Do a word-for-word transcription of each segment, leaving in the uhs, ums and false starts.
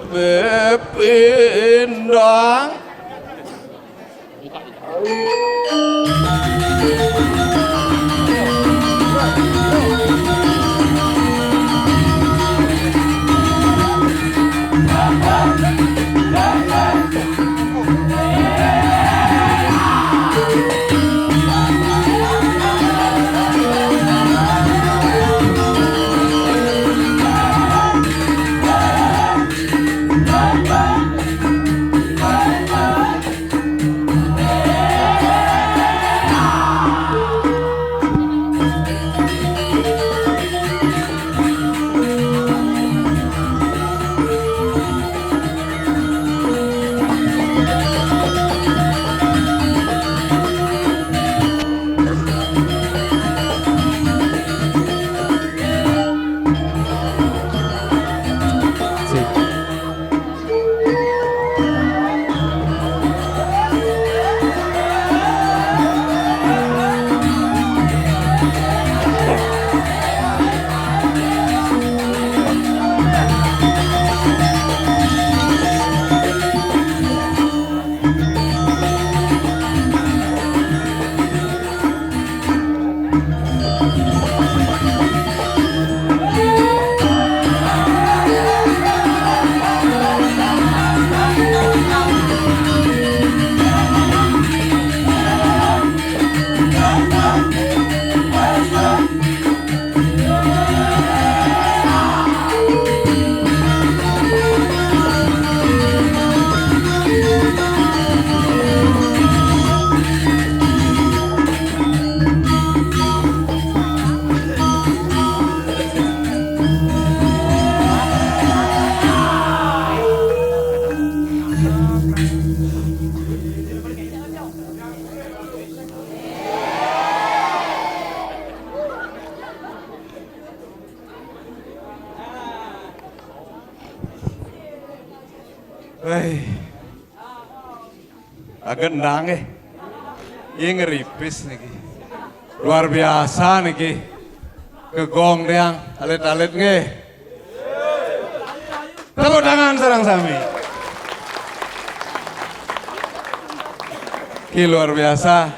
Pepindang. Hei. Agak endang, eh. Iya, ngeripis niki. Luar biasa niki. Kegong tiang, alit-alit nggih. Tepuk tangan sareng sami. Ki luar biasa.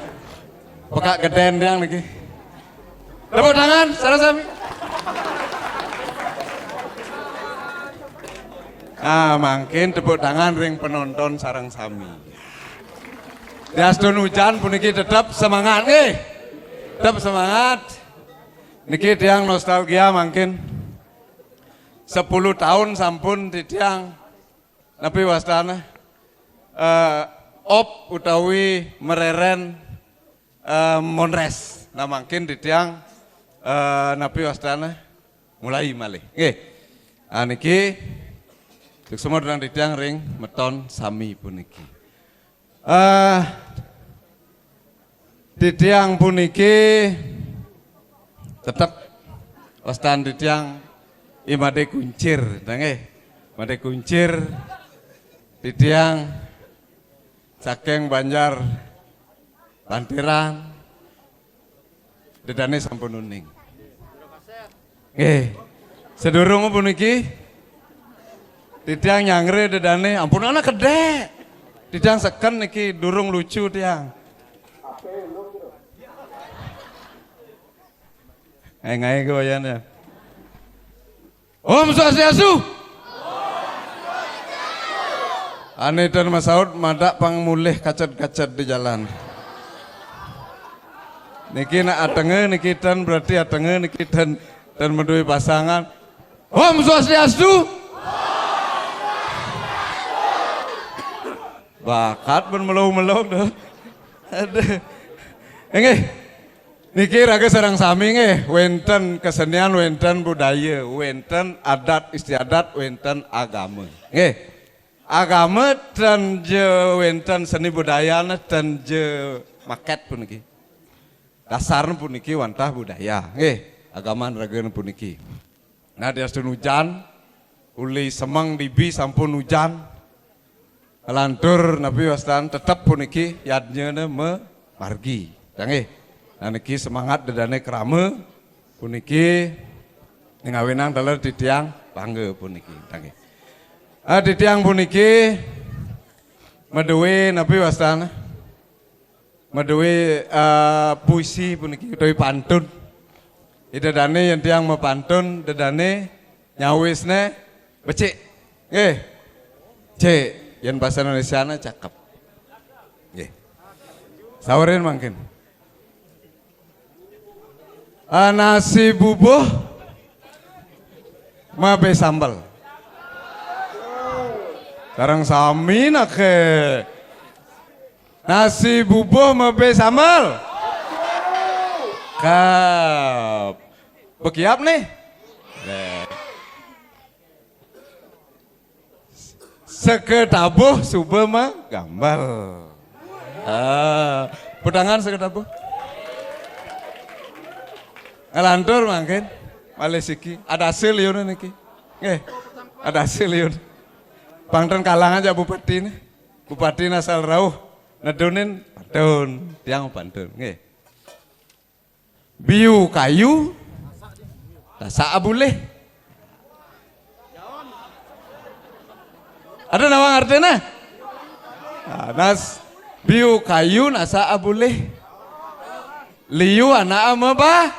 Pekak gedén tiang niki. Tepuk tangan sareng sami. Ah, mangkin tepuk tangan ring penonton sareng sami. Diastun ujan puniki tetep semangat nggih. Tetep semangat. Niki tiang nostalgia mangkin. Sepuluh tahun sampun titiang napi wastane, eh, op utawi mereren, eh, monres. Nah, mangkin titiang, eh, napi wastane mulai malih. Nggih. Ah, niki suksma dumateng titiang ring meton sami puniki. Eh, titiang puniki tetep wastan titiang I Made Kuncir, nggih. Made Kuncir, titiang saking Banjar Pantiran, dedane sampun uning. Nggih. Sedurung puniki titiang nyangre dedane, ampun anak gedhe. Titiang seken niki durung lucu tiang. Ngae-ngae ke wayan ya. Om Swastiastu. Ane ten masaut madak pang mulih kacet-kacet di jalan. Niki nak atenge niki ten berarti atenge niki ten ten maduwe pasangan. Om Swastiastu. Bakat pun melong-melong tuh. Aduh. Nggih. Niki raga sareng sami nggih, wenten kesenian, wenten budaya, wenten adat istiadat, wenten agama. Nggih. Agama ten je wenten seni budayane ten je maket puniki. Dasar puniki wantah budaya. Nggih, agama raga puniki. Nah, diastun ujan, uli semeng dibi sampun ujan. Lantur napi wastan tetep puniki yadnyane mamargi. Nggih. Nah, niki semangat dedane krama puniki ngawinang taler titiang bangga puniki. Nggih. Ah, titiang puniki madué napi wastana? Madué, eh, puisi puniki utawi pantun. Ida dané yén tiang mapantun, ida dané nyawisné becik. Nggih. Cik, yén basa Indonésiané cakep. Nggih. Saurin mangkin. Ah, nasi bubuh mabé sambel. Sareng sami naké. Nasi bubuh mabé sambel. Kap. Bekiap nih. Nah. Seketabuh suba magambel. Ah, putangan seketabuh. Ngalantur mangkin. Malih siki. Ada hasil yun niki. Nggih. Ada hasil yun. Pangten kalang aja bupati nih. Bupati asal rauh. Nedunin pantun. Tiang pantun. Nggih. Biu kayu, nasa abulih. Ada nawang artinya? Nah, nas, biu kayu nasa abulih. Liu anak ama bah.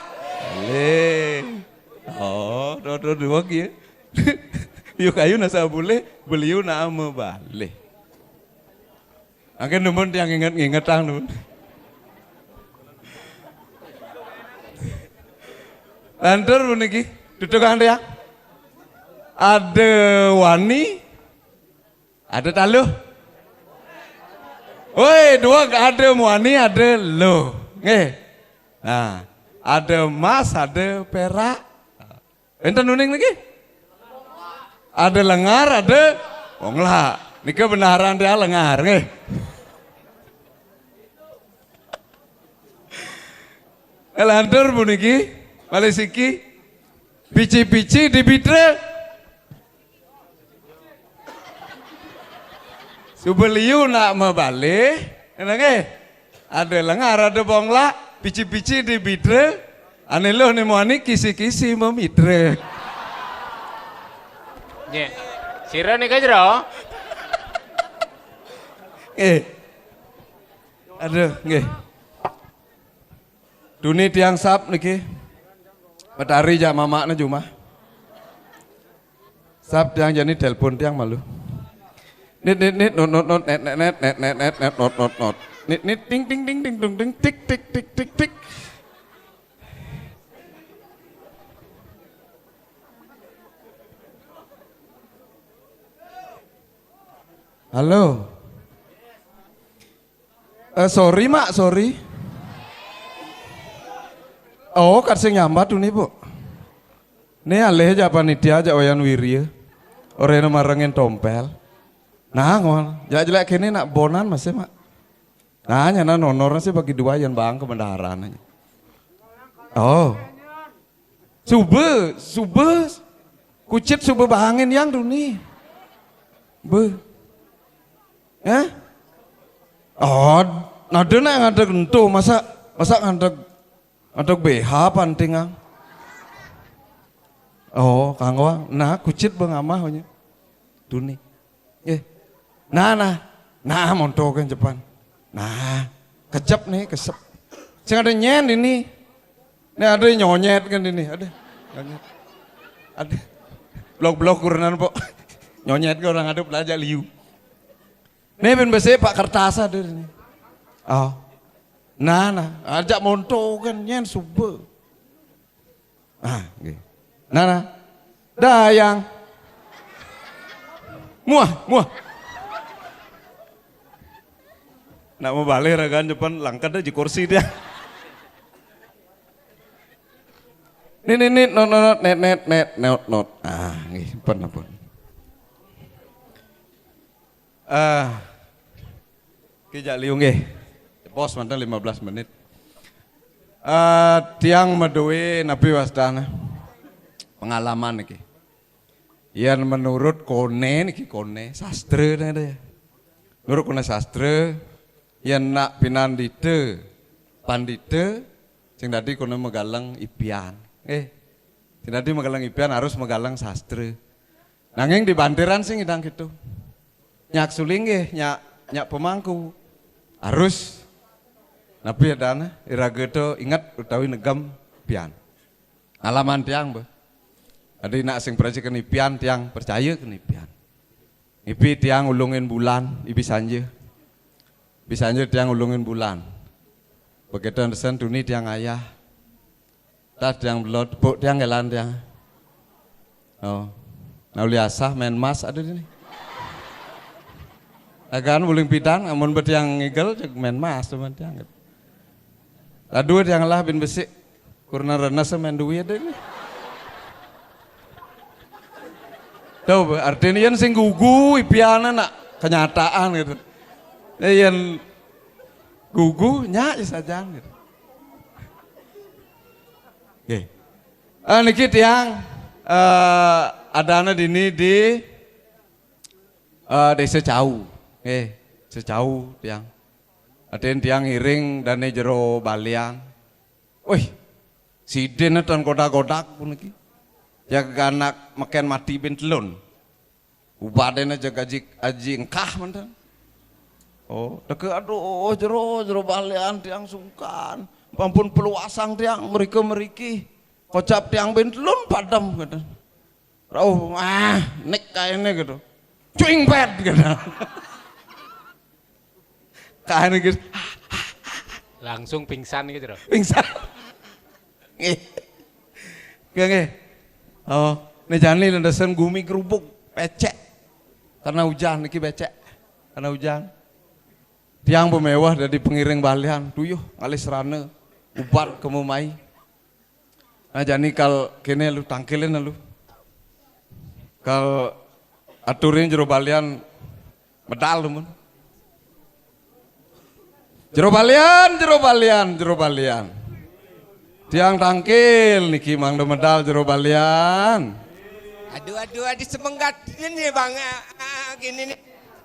Lih. Oh, dua dua dua gitu. Biu kayu nasa abulih, beliu anak ama bah. Lih. Mangkin numun tiang nginget-ngingetang numun. Lantur puniki, tutukan tiang. Ada wani, ada taluh. Woi, dua ada muani, ada luh. Nggih. Nah, ada emas, ada perak. Enten uning niki? Ada lengar, ada bonglak. Nika benaran dia lengar nggih. Lantur puniki, malih siki, pici-pici di bidra. Suba liu nak mabalih, ngene nggih. Ada lengar, ada bonglak, pici-pici di bidra, ane luh ne muani kisi-kisi mamidra. Nggih. Sira nika, Jero? Eh. Aduh, nggih. Duni tiang sap niki. Betari jak mamakne jumah. Sap tiang jani telepon tiang malu. Nit nit nit not not not net net net net net net not not not. Nit nit ting ting ting ting tung ting tik tik tik tik tik. Halo. Eh, sorry, Mak, sorry. Oh, kat sing nyambat tuni, Bu. Ni alih aja panitia aja Wayan Wirya. Orena marengin tompel. Nah, ngon. Ya jelek kene nak bonan masih, Mak. Nah, nyana honor sih bagi dua yang bang ke bendaharaan aja. Oh. Suba, suba. Kucit suba bahangin yang tuni. Be. Eh? Oh, nada nak ngadeg ento, masa masa ngadeg ngadeg B H panting ang. Oh, kanggo ang. Nah, kucit bang amah nya. Tuni. Eh. Nah, nah. Nah, monto kan Jepang. Nah, kejep nih, kesep. Sing ada nyen ini. Ini ada nyonyet kan ini, ada. Nyonyet. Ada. Blok-blok kurenan, Pok. Nyonyet ke orang ada belajar liu. Nih ben besi Pak kertas ada ini. Oh. Nah, nah, ajak monto kan nyen suba. Ah, nggih. Nah, nah. Dayang. Muah, muah. Nak mau balik ragan depan langkat aja kursi dia. Nih, nih, nih, not, not, not, net, net, net, not, not. Ah, nggih, pun, pun. Eh, ki jak liu nggih. Bos mantan lima belas menit. Eh, tiang madué napi wastana? Pengalaman niki. Yén menurut koné niki koné sastra niki. Menurut koné sastra, yén nak pinandita pandita sing dadi koné magaleng ipian. Eh, sing dadi magaleng ipian harus magaleng sastra. Nanging di bantiran sing ngidang gitu. Nyak sulinggih, nyak, nyak pemangku. Harus. Napi adana, iraga to inget utawi negem pian. Alaman tiang, bah. Adi nak sing percaya kenipian, tiang percaya kenipian. Ipi tiang ulungin bulan, ibi sanja. Ibi sanja tiang ulungin bulan. Begitu nesen tuni tiang ayah. Tas tiang belot, puk tiang gelan tiang. Oh. Nah, uli asah main mas ada di ni. Agan uling pidan, amun betiang ngigel, cek main mas teman tiang. Aduh, tiang lah bin besik. Kurna renes main duit deh ni. Tahu, artinya yang sing gugu, ipiana nak kenyataan gitu. Yang gugu, nyak saja gitu. Oke. Eh, niki tiang, eh, adana dini di, eh, Desa Cau. Eh, Desa Cau tiang. Atin tiang iring dane jero balian. Wih, sidin tan kodak-kodak puniki. Ya anak meken mati bin telun. Ubadene jeg aji, aji engkah manten. Oh, teke aduh jero, jero balian tiang sungkan. Ampun peluasang tiang mereka meriki. Kocap tiang bin telun padem kata. Rauh, ah, nek kaene gitu. Cuing pet gitu. Kaene gitu. Langsung pingsan gitu loh. Pingsan. Nggih. Nggih, nggih. Oh, ne jani lendesan gumi kerubuk, becek. Karena hujan niki becek. Karena hujan. Tiang pemewah dari pengiring balian, tuyuh ngalih serana, ubat kemu mai. Nah, jani kal kene lu tangkilin lu. Kal aturin jero balian medal lu mun. Jero balian, jero balian, jero balian. Tiang tangkil niki mangda medal jero balian. Aduh, aduh, aduh, semenggat ini nih, Bang. Ah, ah, gini nih.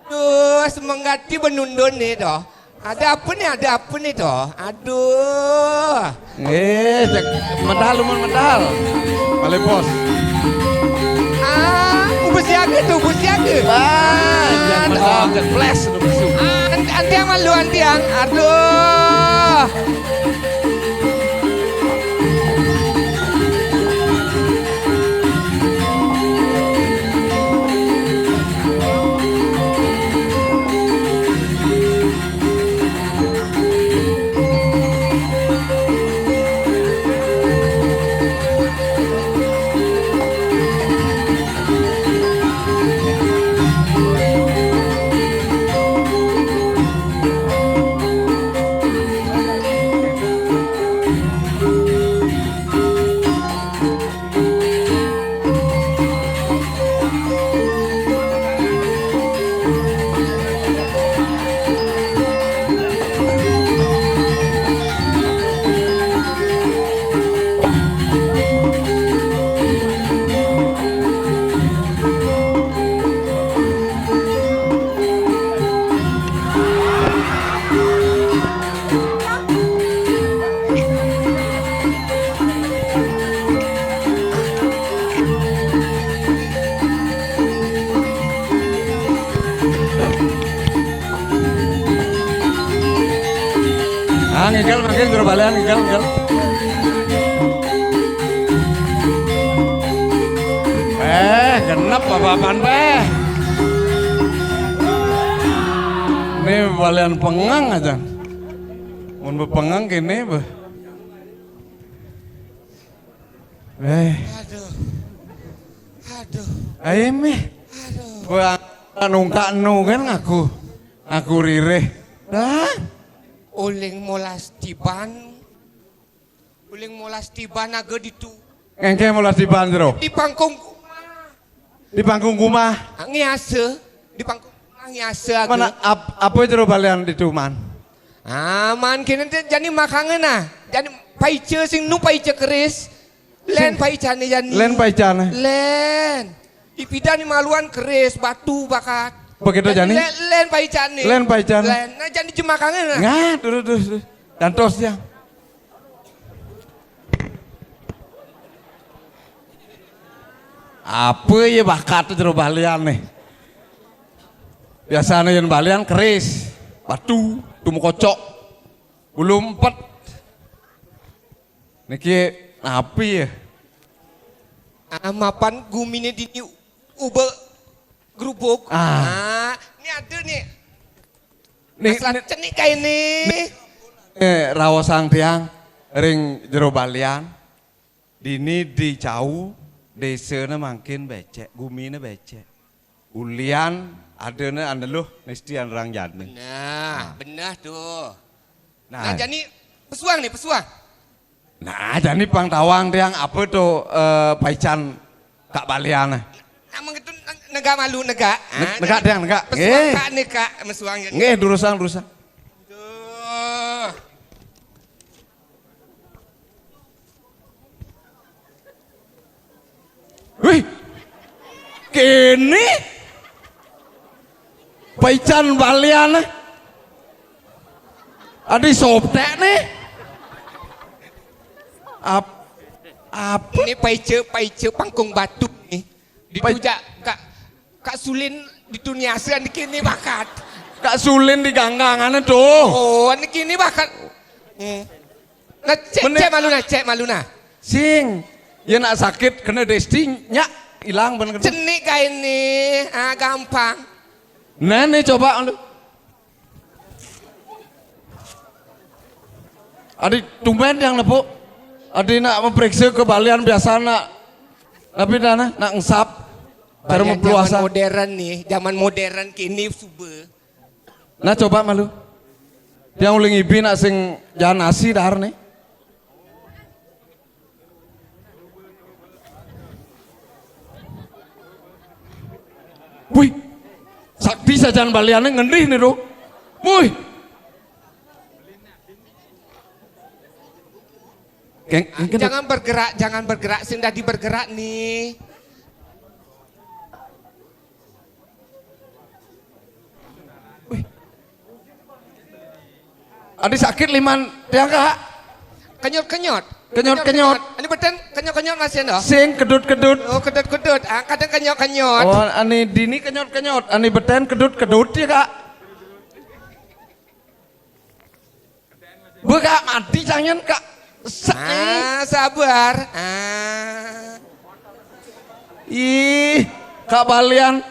Aduh, semenggat di benundun nih, toh. Ada apa nih, ada apa nih, toh? Aduh. Nggih, cek medal mun medal. Balik bos. Ah, ubus siaga tuh, ubus siaga. Wah, yang medal, cek flash tuh besok. Ah, anti, anti yang malu, anti yang. Aduh. Ah, ngigel makin jero balian ngigel ngigel. Eh, genep apa-apaan beh. Ini balian pengang aja. Mun bepengang kene beh. Eh. Aduh. Aduh. Ayo meh. Aduh. Gua nungkak nu kan ngaku. Ngaku ririh. Dah. Uling molas tiban. Uling molas tiban aga ditu. Ngengke molas tiban jero. Di pangkung. Di pangkung kumah. Ngiasa. Di pangkung kumah ngiasa aga. Mana ap, apa jero balian ditu man? Aman kene jani makangena. Jani paica sing nu paica keris. Len paicane jani. Len paicane. Len. Ipidani maluan keris batu bakat. Begitu jani. Len, len paicane. Len paicane. Len. Nah jani jemakangena. Nah, terus terus. Terus. Dantos ya. Apa ya bakat jero balian nih? Biasane yen balian keris, batu, tumu kocok, bulu empet. Niki apa ya? Ah, mapan gumine dini uba grubuk. Ah. Ah, ini ada nih. Nih, asal nih, cenik kayak ini. Eh, raosang tiang ring jero balian. Dini di Cau, desane mangkin becek, gumine becek. Ulian adane aneluh nesti anrang jane. Nah, benar tuh. Nah, nah, jani pesuang nih, pesuang. Nah, jani pang tawang tiang apa tuh, eh, paican Kak Balian. Nah, mengitun negak malu, negak. Ne-, ah, negak tiang, negak. Pesuang nggih. Kak nih, Kak, mesuang ya. Nggih, durusang, durusang. Tuh. Wih. Kene. Paican balian. Adi soptek nih. Ap-, apa? Ini paice, paice pangkung batu nih. Ditujak Kak, Kak Sulin dituniasan di kini bakat. Kak Sulin di ganggangan tuh. Oh, ini kini bakat. Hmm. Nah, cek, cek malu nah, cek malu nah. Sing, ya nak sakit kena desti nyak hilang bener. Cenik kayak ini, ah, gampang. Nah, nih coba lu. Adi tumben yang nepuk. Adi nak memeriksa kebalian biasa nak. Tapi dana nak ngesap. Cara zaman modern nih, zaman modern kini suba. Nah, coba malu. Tiang uling ibi nak sing jalan nasi dahar nih. Wih, sakti sajan baliannya ngendih nih tuh. Wih. Keng, keng, jangan bergerak, jangan bergerak, sing dadi bergerak nih. Wih. Adi sakit liman tiang, Kak? Kenyot-kenyot. Kenyot-kenyot. Ini beten kenyot-kenyot masih ada? Sing kedut-kedut. Oh, kedut-kedut. Ah, kadang kenyot-kenyot. Oh, ani dini kenyot-kenyot. Ani beten kedut-kedut ya, Kak? Bu, Kak, mati jangan, Kak. Sek, nih. Ah, sabar. Ah. Ih, Kak Balian.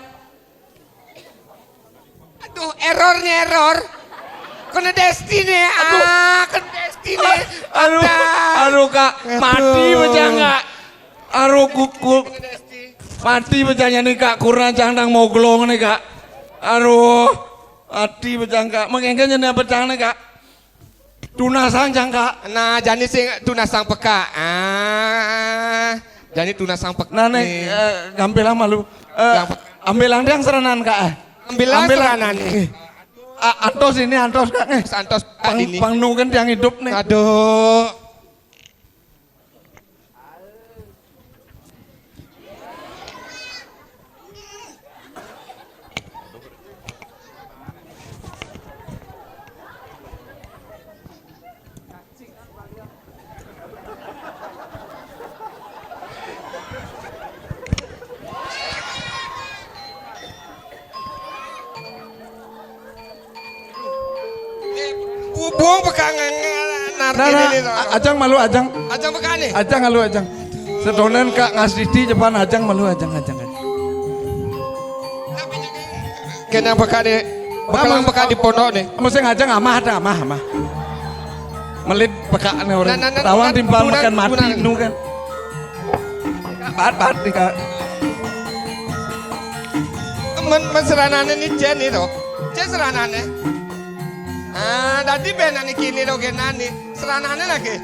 Aduh, errornya error. Kena destiny. Aduh. Ah, kena destiny. Aduh, aduh, Kak, mati. Aduh. Bejang, Kak. Aduh, kuku. Kena destiny. Mati bejangnya nih, Kak. Kurang cang nang moglong nih, Kak. Aduh. Ati bejangka, mengengken jani bejang ne, Kak. Tunasang jangka. Nah, jani sing tunasang peka. Ah, jani tunasang peka. Nah, nih, eh, gampilang malu. Eh, ambilang tiang seranan, Kak, eh. Ambilang seranan nih. Eh. A-, antos ini, antos, Kak, nih. Antos, Kak, pang-, ini. Pangnuken tiang hidup nih. Aduh. Buang peka nge-, nge-, nar-, nah, ini nah, nih, a-, ajang malu, ajang. Ajang peka nih. Ajang malu, ajang. Sedonen Kak Ngasiti jepan ajang malu, ajang, ajang, ajang. Kenang peka nih. Bekelang peka di pondok nih. Mesti ngajang amah ada, amah, amah. Melit peka nih orang. Nah, nah, nah, tawang nah, timpal tunang, makan mati tunang. Nu kan. Bat, bat nih, Kak. Men, men seranane ni Jen itu. Jen seranane. Ah, dadi benane kini lo genane. Seranane lagi.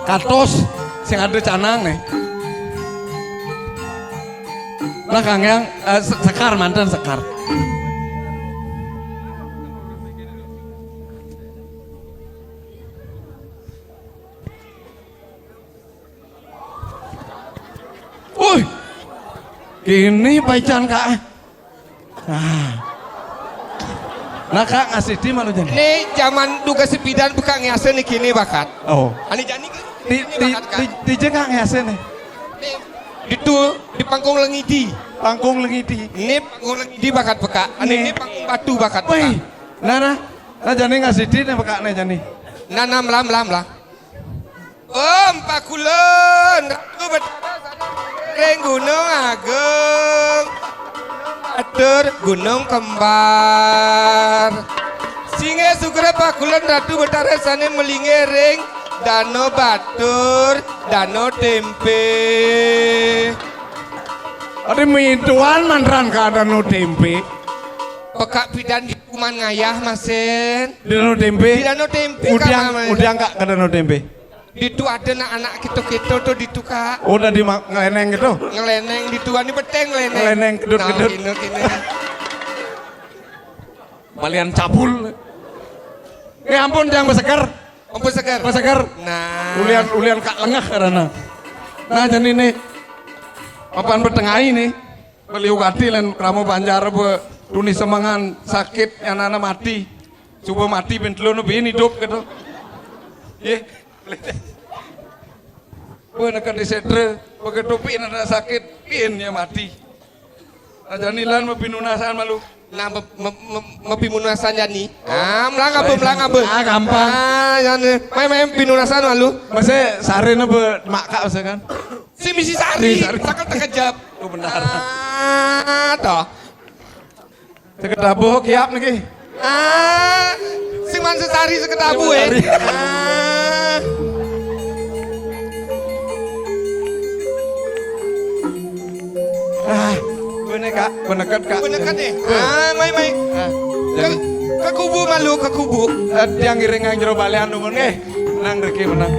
Katos sing ada canang nih. Lah Kang Yang, eh, se-, sekar manten sekar. Woi, kini paican, Kak. Ah. Nah, Kak, ngasiti malu jani. Né jaman dugas sepidan pekak ngiasé né kéné bakat. Oh. Ané jani di, di, bakat, Kak. Di, di, di Kak ngiasé né. Né, ditu, di Pangkung Lengidi. Pangkung Lengidi. Né Pangkung Lengidi bakat pekak. Ané né Pangkung Batu bakat pekak. Wih. Nah, nah. Nah, jani ngasiti né pekak né jani. Nah, nah, melah, melah, melah. Om Pakulun, Ratu Betara sané ring Gunung Agung. Atur Gunung Kembar. Singgih sugra Pakulun Ratu Betara sané malinggih ring Dano Batur, Dano Témpé. Ada mintuan mantran ka Dano Témpé. Pekak pidan di kuman ngayah, Masin. Di Dano Témpé. Di Dano Témpé, udiang, Kak, Masin. Udiang, Kak, ka Dano Témpé. Ditu ada nak anak kéto-kéto to ditu, Kak. Oh, dadi ma-, nglénéng kéto? Nglénéng ditu, ané beteng nglénéng. Nglénéng kedut-kedut. Nah, kéné, kéné. Malian cabul. Eh, ampun, jang beseger. Ampun seger. Beseger. Nah. Ulian, ulian Kak lengah karena. Nah, jani né. Papan betengai né. Beli ugati lén krama banjar apa tuni semengan sakit yang nana mati. Coba mati ben telu no ben hidup gitu. Yé. Bener kan di setre, begitu pin ada sakit, pin ya mati. Aja nilan mapinunasan malu. Nah, mep-, mep-, mep-, mapinunasan jani. Ah, melangap, melangap. Ah, gampang. Ah, jani. Main-main pinunasan malu. Masih sare ne be mak kak masih kan? Si misi sari, si sari. Cakep terkejap. Oh, benar. Ah, toh. Seketabuh kiap niki. Ah, sing man sesari seketabuh, eh. Sesari. Ah. Ah, bener, Kak, beneket, Kak. Beneket, eh. Ah, mai, mai. Ah, ke, jadi ke kubu malu, ke kubu. Eh, tiang ngiring yang jero balian numun, eh. Menang, Riki, menang.